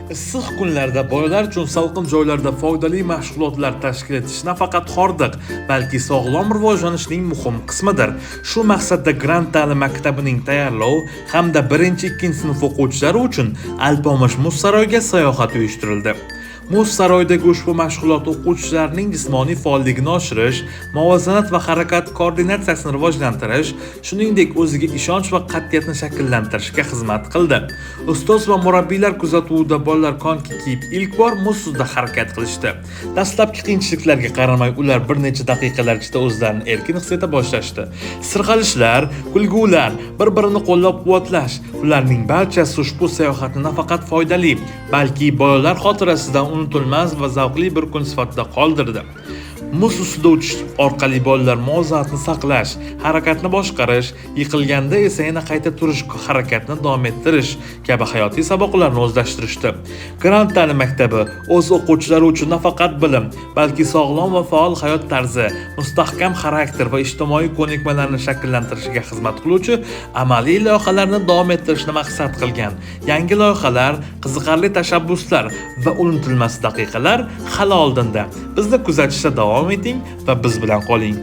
Issiq kunlarda bolalar uchun salqin joylarda foydali mashg'ulotlar tashkil etish nafaqat hordiq, balki sog'lom rivojlanishning muhim qismidir. Shu maqsadda Grand ta'lim maktabining tayyorlov hamda 1-2 sinf o'quvchilari uchun Alpomish muz saroyiga sayohat uyushtirildi. Muz saroyidagi ushbu mashg'ulot o'quvchilarning jismoniy faolligini oshirish, muvozanat va harakat koordinatsiyasini rivojlantirish, shuningdek, o'ziga ishonch va qat'iyatni shakllantirishga xizmat qildi. Ustoz va murabbiylar kuzatuvida bolalar konki kiyib ilk bor muz ustida harakat qilishdi. Dastlabki qiyinchiliklarga qaramay, ular bir necha daqiqalar ichida o'zlarini erkin his eta boshlashdi. Sirg'alishlar, kulgular, bir-birini qo'llab-quvvatlash, bularning barchasi ushbu sayohatni nafaqat foydali, balki bolalar xotirasida unutilmas va zavqli bir kun sifatida qoldirdi. Muz ustida uchish orqali bolalar muvozanatni saqlash, harakatni boshqarish, yiqilganda esa yana qayta turish, harakatni davom ettirish kabi hayotiy saboqlarni o'zlashtirishdi. Grand ta'lim maktabi o'z o'quvchilari uchun nafaqat bilim, balki sog'lom va faol hayot tarzi, mustahkam xarakter va ijtimoiy ko'nikmalarni shakllantirishga xizmat qiluvchi amaliy loyihalarni davom ettirishni maqsad qilgan. Yangi loyihalar, qiziqarli tashabbuslar va unutilmas daqiqalar hali oldinda. Bizni kuzatishda davom eting va biz bilan qoling.